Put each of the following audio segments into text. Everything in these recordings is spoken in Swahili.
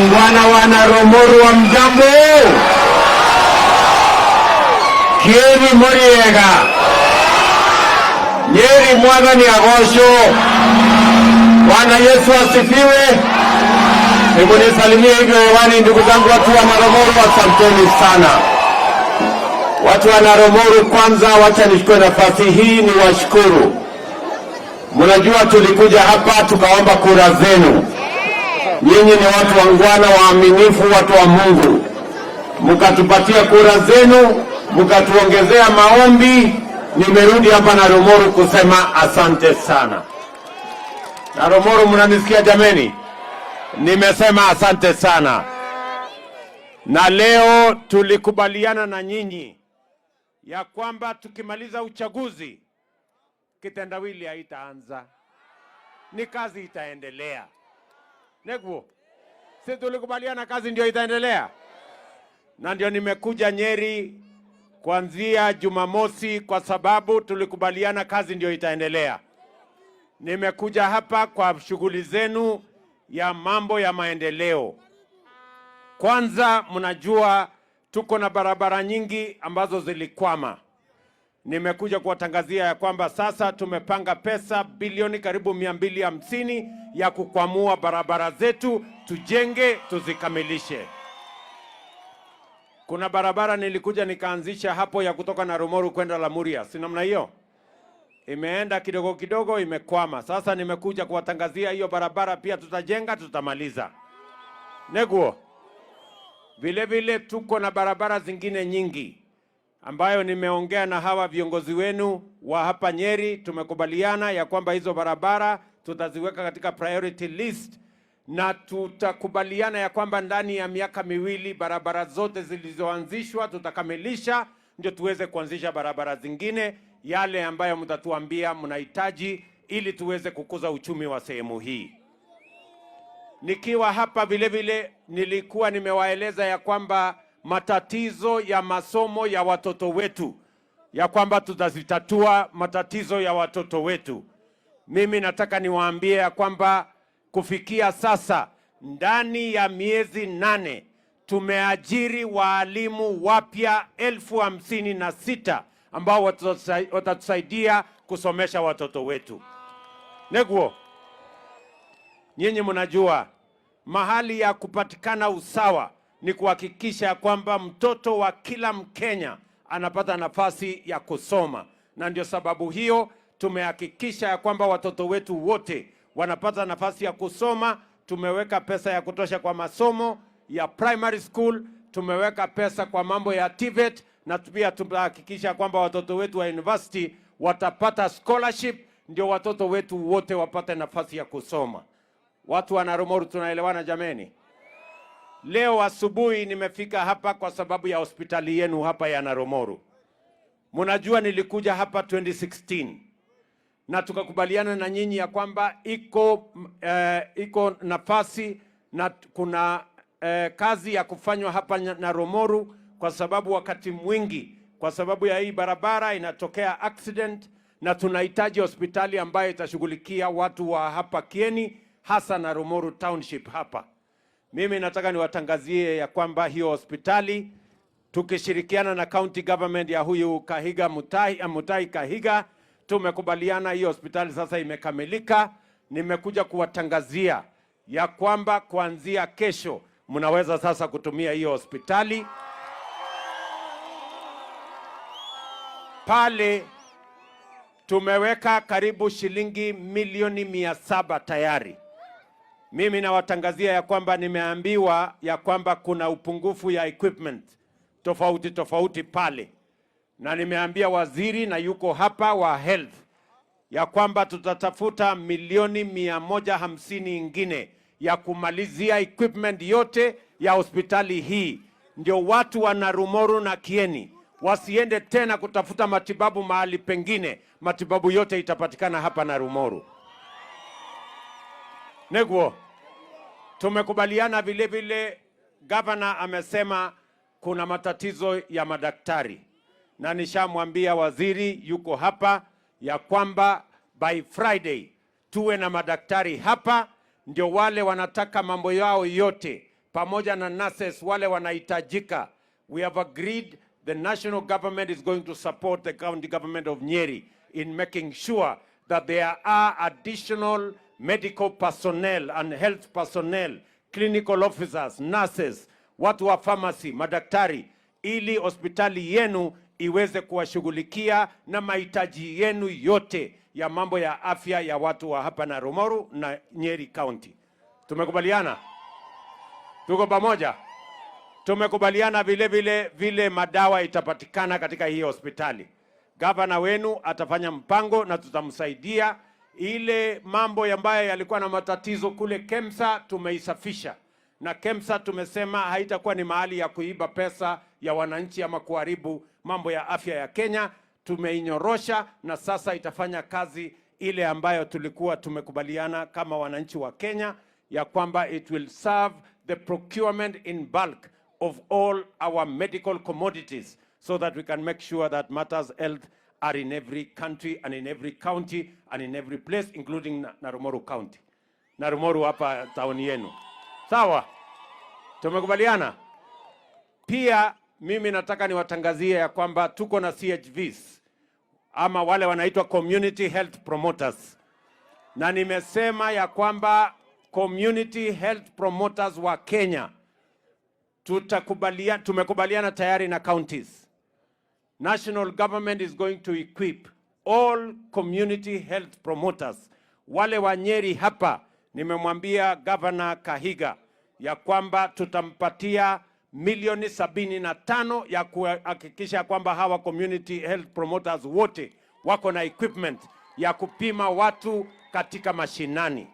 Wangwana wana Rumoru wa mjambo, Kieni muriega, Nyeri mwathani agocwo. Bwana Yesu asifiwe. Hebu nisalimie hivyo hewani, ndugu zangu watu wa Naromoru, asanteni sana. Watu wa Naromoru, kwanza wacha nichukue nafasi hii niwashukuru. Mnajua tulikuja hapa tukaomba kura zenu. Nyinyi ni watu wangwana, waaminifu, watu wa Mungu, mkatupatia kura zenu, mkatuongezea maombi. Nimerudi hapa Naromoru kusema asante sana. Naromoru, mnanisikia jameni? Nimesema asante sana, na leo tulikubaliana na nyinyi ya kwamba tukimaliza uchaguzi kitendawili haitaanza, ni kazi itaendelea. Neguo, si tulikubaliana kazi ndio itaendelea, na ndio nimekuja Nyeri kuanzia Jumamosi kwa sababu tulikubaliana kazi ndio itaendelea. Nimekuja hapa kwa shughuli zenu ya mambo ya maendeleo. Kwanza, mnajua tuko na barabara nyingi ambazo zilikwama. Nimekuja kuwatangazia ya kwamba sasa tumepanga pesa bilioni karibu 250 ya kukwamua barabara zetu, tujenge, tuzikamilishe. Kuna barabara nilikuja nikaanzisha hapo ya kutoka Narumoru kwenda Lamuria, si namna hiyo? Imeenda kidogo kidogo, imekwama. Sasa nimekuja kuwatangazia hiyo barabara pia tutajenga, tutamaliza. Neguo. Vile vile tuko na barabara zingine nyingi ambayo nimeongea na hawa viongozi wenu wa hapa Nyeri, tumekubaliana ya kwamba hizo barabara tutaziweka katika priority list na tutakubaliana ya kwamba ndani ya miaka 2 barabara zote zilizoanzishwa tutakamilisha, ndio tuweze kuanzisha barabara zingine, yale ambayo mtatuambia mnahitaji, ili tuweze kukuza uchumi wa sehemu hii. Nikiwa hapa vile vile nilikuwa nimewaeleza ya kwamba matatizo ya masomo ya watoto wetu, ya kwamba tutazitatua matatizo ya watoto wetu. Mimi nataka niwaambie ya kwamba kufikia sasa ndani ya miezi 8 tumeajiri waalimu wapya 56,000 ambao watatusaidia kusomesha watoto wetu. Neguo, nyinyi mnajua mahali ya kupatikana usawa ni kuhakikisha kwamba mtoto wa kila Mkenya anapata nafasi ya kusoma, na ndio sababu hiyo tumehakikisha ya kwamba watoto wetu wote wanapata nafasi ya kusoma. Tumeweka pesa ya kutosha kwa masomo ya primary school, tumeweka pesa kwa mambo ya TVET, na pia tumehakikisha kwamba watoto wetu wa university watapata scholarship, ndio watoto wetu wote wapate nafasi ya kusoma. Watu wa Naromoru tunaelewana jameni? Leo asubuhi nimefika hapa kwa sababu ya hospitali yenu hapa ya Naromoru. Mnajua nilikuja hapa 2016 na tukakubaliana na nyinyi ya kwamba iko nafasi na kuna kazi ya kufanywa hapa Naromoru, kwa sababu wakati mwingi kwa sababu ya hii barabara inatokea accident, na tunahitaji hospitali ambayo itashughulikia watu wa hapa Kieni, hasa Naromoru Township hapa. Mimi nataka niwatangazie ya kwamba hiyo hospitali tukishirikiana na county government ya huyu Kahiga Mutai, Mutai Kahiga, tumekubaliana hiyo hospitali sasa imekamilika. Nimekuja kuwatangazia ya kwamba kuanzia kesho mnaweza sasa kutumia hiyo hospitali. Pale tumeweka karibu shilingi milioni 700 tayari. Mimi nawatangazia ya kwamba nimeambiwa ya kwamba kuna upungufu ya equipment tofauti tofauti pale, na nimeambia waziri na yuko hapa wa health ya kwamba tutatafuta milioni 150 ingine ya kumalizia equipment yote ya hospitali hii, ndio watu wa Narumoru na Kieni wasiende tena kutafuta matibabu mahali pengine. Matibabu yote itapatikana hapa Narumoru. Neguo, tumekubaliana vile vile, governor amesema kuna matatizo ya madaktari, na nishamwambia waziri yuko hapa ya kwamba by Friday tuwe na madaktari hapa, ndio wale wanataka mambo yao yote pamoja na nurses wale wanahitajika. We have agreed the national government is going to support the county government of Nyeri in making sure that there are additional medical personnel and health personnel, clinical officers, nurses, watu wa pharmacy, madaktari, ili hospitali yenu iweze kuwashughulikia na mahitaji yenu yote ya mambo ya afya ya watu wa hapa Narumoru na Nyeri County. Tumekubaliana? Tuko pamoja? Tumekubaliana vile vile vile madawa itapatikana katika hii hospitali. Gavana wenu atafanya mpango na tutamsaidia. Ile mambo ambayo yalikuwa na matatizo kule KEMSA tumeisafisha, na KEMSA tumesema haitakuwa ni mahali ya kuiba pesa ya wananchi ama kuharibu mambo ya afya ya Kenya. Tumeinyorosha na sasa itafanya kazi ile ambayo tulikuwa tumekubaliana kama wananchi wa Kenya ya kwamba it will serve the procurement in bulk of all our medical commodities so that we can make sure that matters health are in every country and in every county and in every place, including Narumoru County. Narumoru hapa town yenu. Sawa? Tumekubaliana? Pia mimi nataka niwatangazie ya kwamba tuko na CHVs ama wale wanaitwa community health promoters, na nimesema ya kwamba community health promoters wa Kenya tumekubaliana tayari na counties. National government is going to equip all community health promoters. Wale wa Nyeri hapa, nimemwambia Governor Kahiga ya kwamba tutampatia milioni 75 ya kuhakikisha kwamba hawa community health promoters wote wako na equipment ya kupima watu katika mashinani.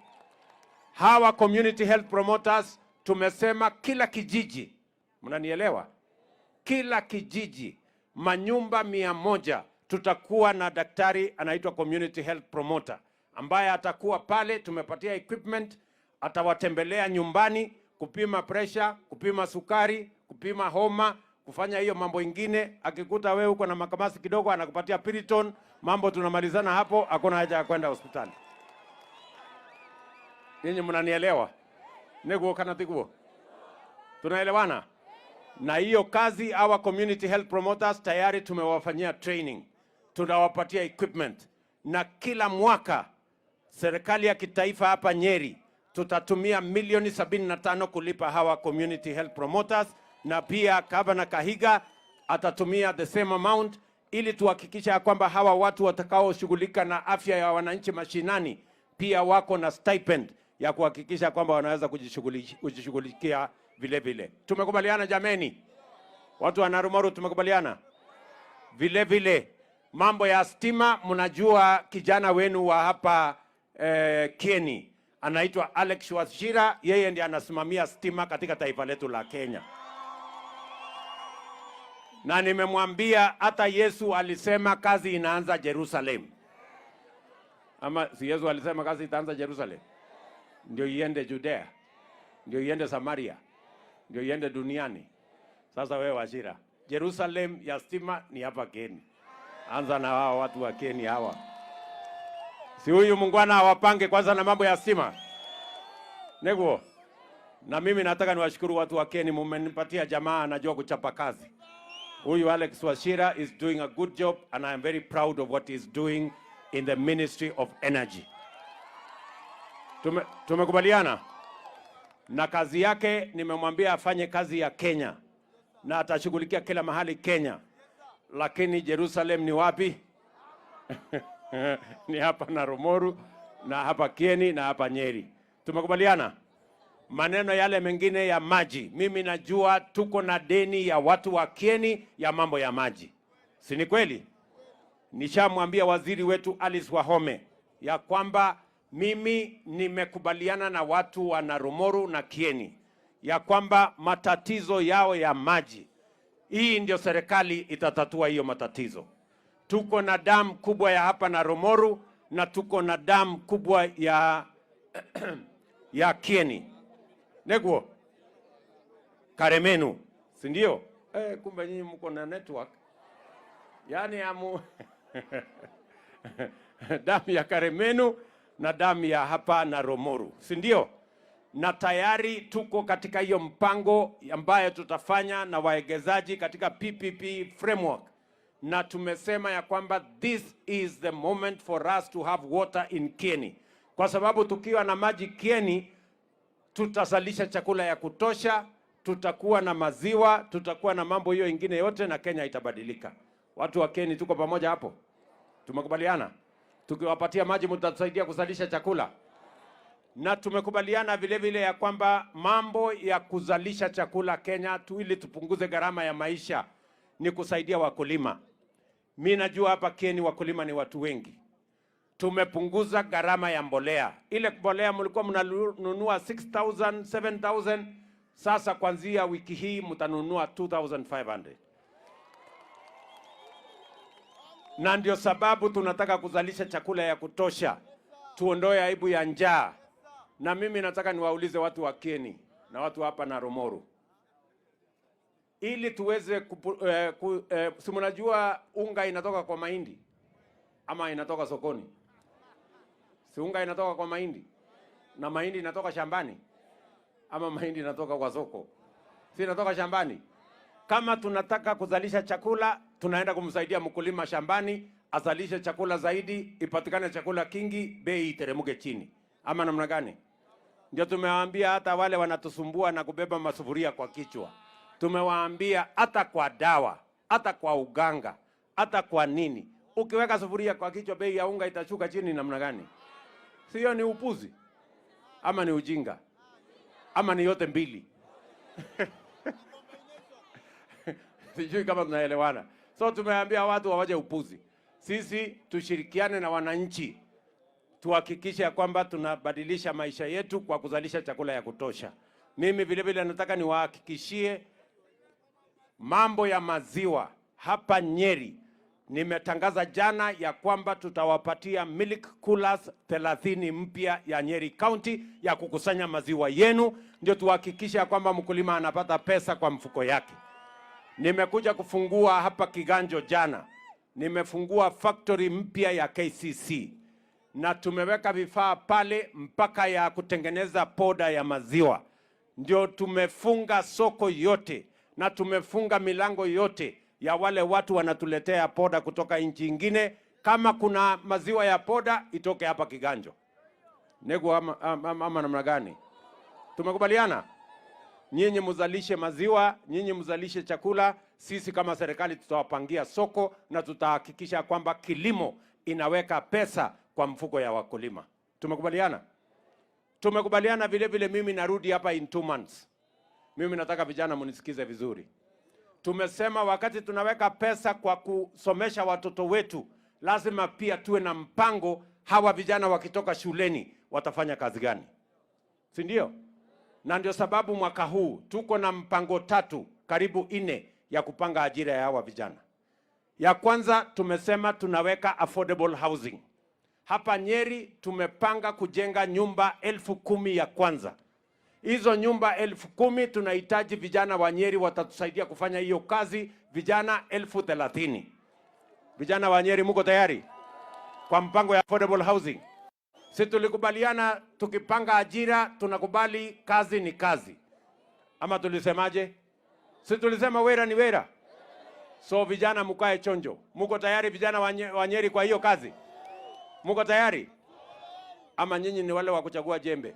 Hawa community health promoters tumesema kila kijiji, mnanielewa? Kila kijiji manyumba 100 tutakuwa na daktari anaitwa community health promoter ambaye atakuwa pale, tumepatia equipment, atawatembelea nyumbani kupima pressure, kupima sukari, kupima homa, kufanya hiyo mambo ingine. Akikuta wewe uko na makamasi kidogo, anakupatia Piriton, mambo tunamalizana hapo, hakuna haja ya kwenda hospitali. Ninyi mnanielewa? Niguo kana tiguo? Tunaelewana? Na hiyo kazi our community health promoters tayari tumewafanyia training, tunawapatia equipment, na kila mwaka serikali ya kitaifa hapa Nyeri tutatumia milioni 75 kulipa hawa community health promoters, na pia Gavana Kahiga atatumia the same amount ili tuhakikisha ya kwamba hawa watu watakaoshughulika na afya ya wananchi mashinani pia wako na stipend ya kuhakikisha kwamba wanaweza kujishughulikia vile vile. Tumekubaliana jameni? Watu wa Narumoru tumekubaliana? Vile vile mambo ya stima, mnajua kijana wenu wa hapa Kieni anaitwa Alex Wachira, yeye ndiye anasimamia stima katika taifa letu la Kenya, na nimemwambia hata Yesu alisema kazi inaanza Jerusalem, ama si Yesu alisema kazi itaanza Jerusalem ndio iende Judea, ndio iende Samaria, ndio iende duniani. Sasa wewe Wachira, Jerusalem ya stima ni hapa Kieni. Anza na hao watu wa Kieni hawa. Si huyu muungwana awapange kwanza na mambo ya stima? Neguo. Na mimi nataka niwashukuru watu wa Kieni, mumenipatia jamaa anajua kuchapa kazi. Huyu Alex Wachira is doing a good job and I am very proud of what he is doing in the Ministry of Energy. Tumekubaliana na kazi yake, nimemwambia afanye kazi ya Kenya na atashughulikia kila mahali Kenya, lakini Jerusalem ni wapi? Ni hapa Narumoru na hapa Kieni na hapa Nyeri. Tumekubaliana maneno yale mengine ya maji, mimi najua tuko na deni ya watu wa Kieni ya mambo ya maji, si ni kweli? Nishamwambia waziri wetu Alice Wahome ya kwamba mimi nimekubaliana na watu wa Narumoru na Kieni ya kwamba matatizo yao ya maji, hii ndio serikali itatatua hiyo matatizo. Tuko na damu kubwa ya hapa Narumoru na tuko na damu kubwa ya Kieni Neguo Karemenu, si ndio? Kumbe nyinyi mko na network yaani amu damu ya Karemenu na damu ya hapa Narumoru, si ndio? Na tayari tuko katika hiyo mpango ambayo tutafanya na waegezaji katika PPP framework, na tumesema ya kwamba this is the moment for us to have water in Kieni, kwa sababu tukiwa na maji Kieni tutazalisha chakula ya kutosha, tutakuwa na maziwa, tutakuwa na mambo hiyo ingine yote, na Kenya itabadilika. Watu wa Kieni, tuko pamoja hapo? Tumekubaliana tukiwapatia maji mtatusaidia kuzalisha chakula, na tumekubaliana vile vile ya kwamba mambo ya kuzalisha chakula Kenya tu ili tupunguze gharama ya maisha ni kusaidia wakulima. Mi najua hapa Kieni wakulima ni watu wengi. Tumepunguza gharama ya mbolea. Ile mbolea mlikuwa mnanunua 6000 7000, sasa kuanzia wiki hii mtanunua 2500. Na ndio sababu tunataka kuzalisha chakula ya kutosha, tuondoe aibu ya njaa. Na mimi nataka niwaulize watu wa Kieni na watu hapa na Rumoru, ili tuweze si mnajua unga inatoka kwa mahindi ama inatoka sokoni? Si unga inatoka kwa mahindi na mahindi inatoka shambani ama mahindi inatoka kwa soko? Si inatoka shambani? Kama tunataka kuzalisha chakula, tunaenda kumsaidia mkulima shambani azalishe chakula zaidi, ipatikane chakula kingi, bei iteremke chini, ama namna gani? Ndio tumewaambia hata wale wanatusumbua na kubeba masufuria kwa kichwa, tumewaambia hata kwa dawa, hata kwa uganga, hata kwa nini, ukiweka sufuria kwa kichwa, bei ya unga itashuka chini namna gani? Sio ni upuzi ama ni ujinga ama ni yote mbili? Sijui kama tunaelewana. So tumeambia watu wawache upuzi. Sisi tushirikiane na wananchi tuhakikishe ya kwamba tunabadilisha maisha yetu kwa kuzalisha chakula ya kutosha. Mimi vile vile nataka niwahakikishie mambo ya maziwa hapa Nyeri. Nimetangaza jana ya kwamba tutawapatia milk coolers 30 mpya ya Nyeri County ya kukusanya maziwa yenu, ndio tuhakikishe ya kwamba mkulima anapata pesa kwa mfuko yake. Nimekuja kufungua hapa Kiganjo jana, nimefungua factory mpya ya KCC na tumeweka vifaa pale mpaka ya kutengeneza poda ya maziwa. Ndio tumefunga soko yote na tumefunga milango yote ya wale watu wanatuletea poda kutoka nchi ingine. Kama kuna maziwa ya poda itoke hapa Kiganjo. Nego ama namna gani? Tumekubaliana? Nyinyi mzalishe maziwa, nyinyi mzalishe chakula, sisi kama serikali tutawapangia soko na tutahakikisha kwamba kilimo inaweka pesa kwa mfuko ya wakulima. Tumekubaliana? Tumekubaliana vile vile. Mimi narudi hapa in 2 months. Mimi nataka vijana munisikize vizuri. Tumesema wakati tunaweka pesa kwa kusomesha watoto wetu, lazima pia tuwe na mpango, hawa vijana wakitoka shuleni watafanya kazi gani, si ndio? Na ndio sababu mwaka huu tuko na mpango 3 karibu 4 ya kupanga ajira ya hawa vijana. Ya kwanza tumesema tunaweka affordable housing. Hapa Nyeri tumepanga kujenga nyumba 10,000 ya kwanza. Hizo nyumba 10,000 tunahitaji vijana wa Nyeri watatusaidia kufanya hiyo kazi, vijana 30,000. Vijana wa Nyeri mko tayari kwa mpango ya affordable housing? Si tulikubaliana tukipanga ajira tunakubali kazi ni kazi, ama tulisemaje? Si tulisema wera ni wera? So vijana mkae chonjo. Mko tayari vijana wa Nyeri kwa hiyo kazi? Mko tayari? Ama nyinyi ni wale wa kuchagua jembe?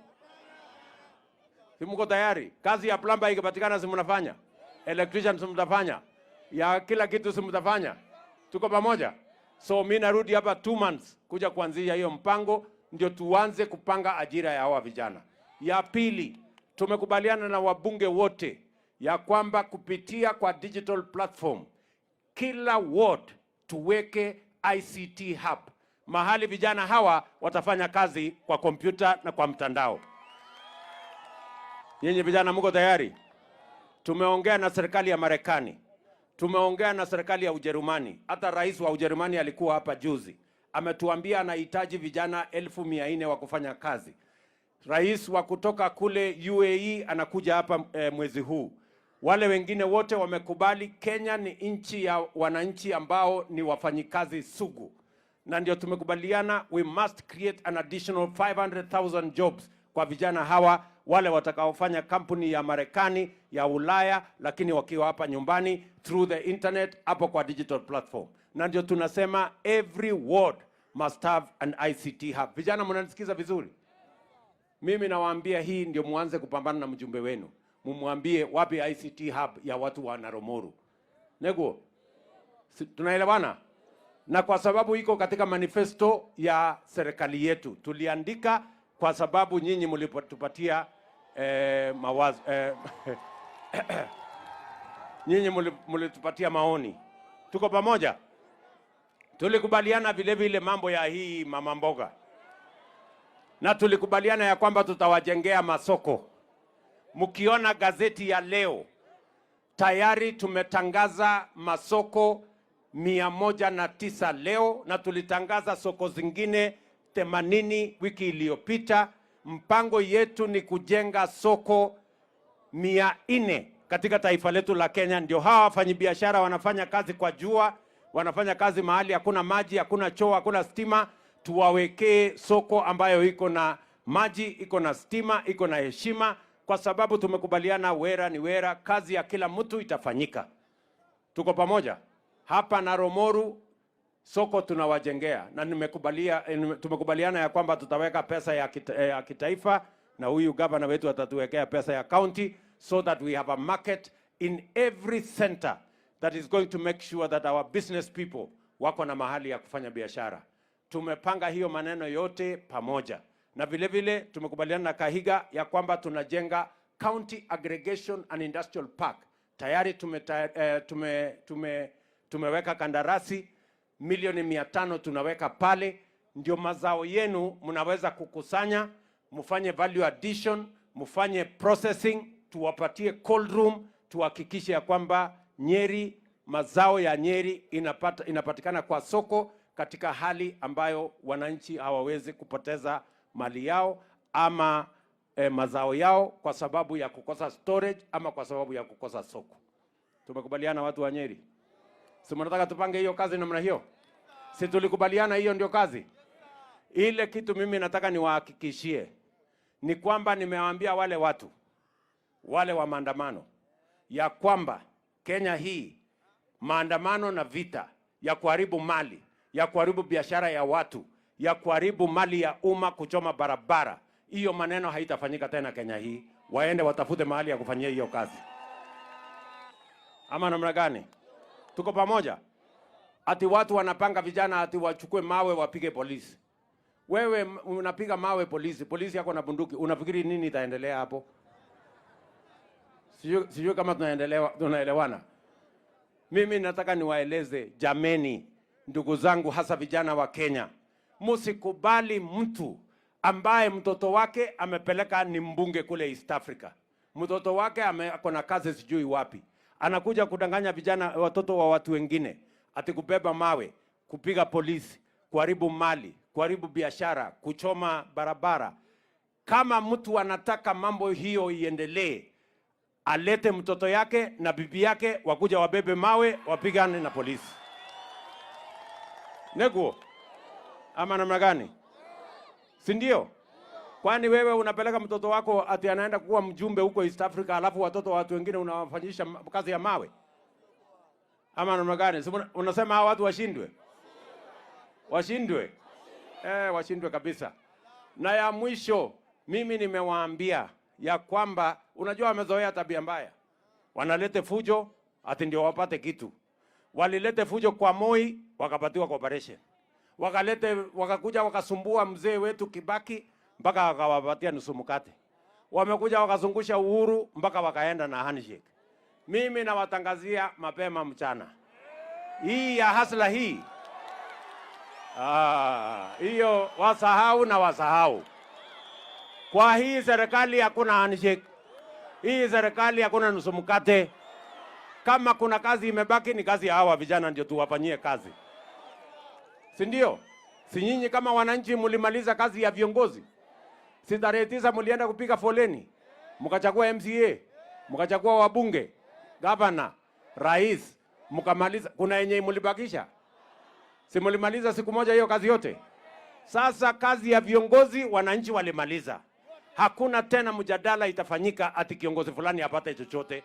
Si mko tayari? Kazi ya plumber ikipatikana si mnafanya? Electrician si mtafanya? Ya kila kitu si mtafanya? Tuko pamoja? So mimi narudi hapa 2 months kuja kuanzisha hiyo mpango, ndio tuanze kupanga ajira ya hawa vijana. Ya pili, tumekubaliana na wabunge wote ya kwamba kupitia kwa digital platform kila ward tuweke ICT hub, mahali vijana hawa watafanya kazi kwa kompyuta na kwa mtandao. Nyinyi vijana mko tayari? Tumeongea na serikali ya Marekani, tumeongea na serikali ya Ujerumani. Hata rais wa Ujerumani alikuwa hapa juzi, ametuambia anahitaji vijana 400,000 wa kufanya kazi. Rais wa kutoka kule UAE anakuja hapa mwezi huu. Wale wengine wote wamekubali. Kenya ni nchi ya wananchi ambao ni wafanyikazi sugu, na ndio tumekubaliana we must create an additional 500,000 jobs kwa vijana hawa wale watakaofanya kampuni ya Marekani, ya Ulaya, lakini wakiwa hapa nyumbani through the internet, hapo kwa digital platform. Na ndio tunasema every ward must have an ICT hub. Vijana, mnanisikiza vizuri? Mimi nawaambia hii ndio muanze kupambana na mjumbe wenu, mumwambie wapi ICT hub ya watu wa Naro Moru. Neguo, tunaelewana? Na kwa sababu iko katika manifesto ya serikali yetu, tuliandika kwa sababu nyinyi mlipotupatia mawazo, nyinyi mlitupatia maoni. Tuko pamoja? Tulikubaliana vile vile mambo ya hii mama mboga, na tulikubaliana ya kwamba tutawajengea masoko. Mkiona gazeti ya leo, tayari tumetangaza masoko 109 leo, na tulitangaza soko zingine 80 wiki iliyopita. Mpango yetu ni kujenga soko 400 katika taifa letu la Kenya. Ndio hawa wafanyabiashara wanafanya kazi kwa jua, wanafanya kazi mahali hakuna maji, hakuna choo, hakuna stima. Tuwawekee soko ambayo iko na maji, iko na stima, iko na heshima, kwa sababu tumekubaliana wera ni wera, kazi ya kila mtu itafanyika. Tuko pamoja hapa Naro Moru, soko tunawajengea na tumekubaliana ya kwamba tutaweka pesa ya kitaifa na huyu gavana wetu atatuwekea pesa ya county so that we have a market in every center that is going to make sure that our business people wako na mahali ya kufanya biashara. Tumepanga hiyo maneno yote pamoja, na vile vile tumekubaliana na Kahiga ya kwamba tunajenga County Aggregation and Industrial Park. Tayari tumeweka kandarasi milioni 500 tunaweka pale, ndio mazao yenu mnaweza kukusanya, mfanye value addition, mfanye processing, tuwapatie cold room, tuhakikishe ya kwamba Nyeri, mazao ya Nyeri inapatikana kwa soko katika hali ambayo wananchi hawawezi kupoteza mali yao ama mazao yao kwa sababu ya kukosa storage ama kwa sababu ya kukosa soko. Tumekubaliana, watu wa Nyeri? Si mnataka tupange hiyo kazi namna hiyo? Si tulikubaliana hiyo ndio kazi? Ile kitu mimi nataka niwahakikishie ni kwamba nimewaambia wale watu wale wa maandamano ya kwamba Kenya hii maandamano na vita ya kuharibu mali, ya kuharibu biashara ya watu, ya kuharibu mali ya umma, kuchoma barabara, hiyo maneno haitafanyika tena Kenya hii. Waende watafute mahali ya kufanyia hiyo kazi, ama namna gani? Tuko pamoja? Ati watu wanapanga vijana ati wachukue mawe wapige polisi. Wewe unapiga mawe polisi, polisi yako na bunduki, unafikiri nini itaendelea hapo? Sijui kama tunaelewana. Mimi nataka niwaeleze jameni, ndugu zangu, hasa vijana wa Kenya, msikubali mtu ambaye mtoto wake amepeleka ni mbunge kule East Africa, mtoto wake ako na kazi sijui wapi, anakuja kudanganya vijana, watoto wa watu wengine, ati kubeba mawe, kupiga polisi, kuharibu mali, kuharibu biashara, kuchoma barabara. Kama mtu anataka mambo hiyo iendelee, alete mtoto yake na bibi yake wakuja wabebe mawe wapigane na polisi. Neguo ama namna gani? Si ndio? Kwani wewe unapeleka mtoto wako ati anaenda kuwa mjumbe huko East Africa, alafu watoto wa watu wengine unawafanyisha kazi ya mawe ama namna gani? Si unasema hawa watu washindwe? Washindwe? Washindwe kabisa. Na ya mwisho, mimi nimewaambia ya kwamba unajua wamezoea tabia mbaya, wanalete fujo ati ndio wapate kitu. Walilete fujo kwa Moi wakapatiwa cooperation, wakalete wakakuja wakasumbua mzee wetu Kibaki mpaka wakawapatia nusu mkate. Wamekuja wakazungusha Uhuru mpaka wakaenda na handshake. Mimi nawatangazia mapema mchana, hii ya hustler hii, hiyo wasahau na wasahau. Kwa hii serikali hakuna handshake. Hii serikali hakuna nusu mkate. Kama kuna kazi imebaki ni kazi ya hawa vijana ndio tuwafanyie kazi, si ndio? Si nyinyi kama wananchi mlimaliza kazi ya viongozi? Si tarehe 9 mlienda kupiga foleni mkachagua MCA, mkachagua wabunge, gavana, rais, mkamaliza. Kuna yenye mlibakisha? Si mlimaliza siku moja hiyo kazi yote? Sasa kazi ya viongozi wananchi walimaliza. Hakuna tena mjadala itafanyika ati kiongozi fulani apate chochote.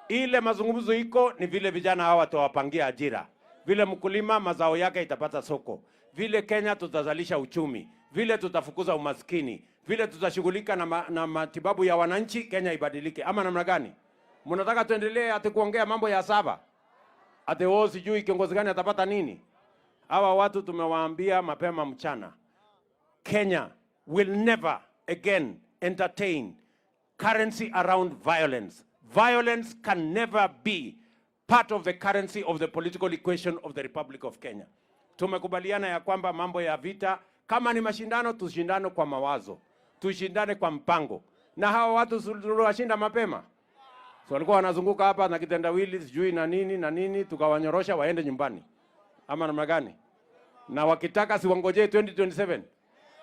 Ile mazungumzo iko ni vile vijana hawa watawapangia ajira, vile mkulima mazao yake itapata soko, vile Kenya tutazalisha uchumi, vile tutafukuza umaskini, vile tutashughulika na matibabu ya wananchi, Kenya ibadilike. Ama namna gani? Mnataka tuendelee ati kuongea mambo ya saba, ati wao sijui kiongozi gani atapata nini? Hawa watu tumewaambia mapema mchana, Kenya will never again entertain currency around violence. Violence can never be part of the currency of the political equation of the Republic of Kenya. Tumekubaliana ya kwamba mambo ya vita, kama ni mashindano, tushindane kwa mawazo, tushindane kwa mpango. Na hawa watu tuliwashinda mapema. So walikuwa wanazunguka hapa na kitendawili sijui na nini na nini, tukawanyorosha waende nyumbani, ama namna gani? Na wakitaka siwangojee 2027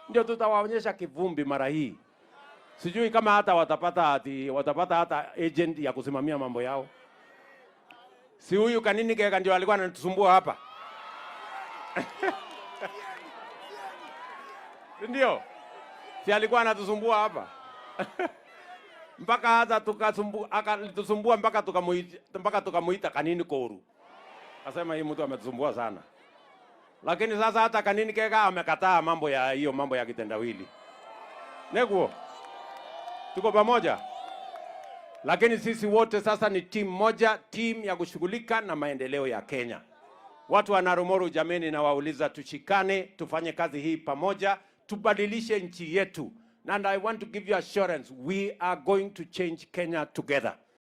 ndio tutawaonyesha kivumbi mara hii. Sijui kama hata watapata ati, watapata hata agent ya kusimamia mambo yao. Si huyu Kanini Kega ndio alikuwa anatusumbua hapa si ndio? Si alikuwa anatusumbua hapa mpaka hata tukasumbua, akatusumbua mpaka tukamuita Kanini Koru, akasema hii mtu ametusumbua sana. Lakini sasa hata Kanini Kega amekataa mambo ya hiyo mambo ya kitendawili. Neguo, tuko pamoja. Lakini sisi wote sasa ni timu moja, timu ya kushughulika na maendeleo ya Kenya. Watu wa Narumoru, jameni, nawauliza tushikane, tufanye kazi hii pamoja, tubadilishe nchi yetu. And I want to give you assurance, we are going to change Kenya together.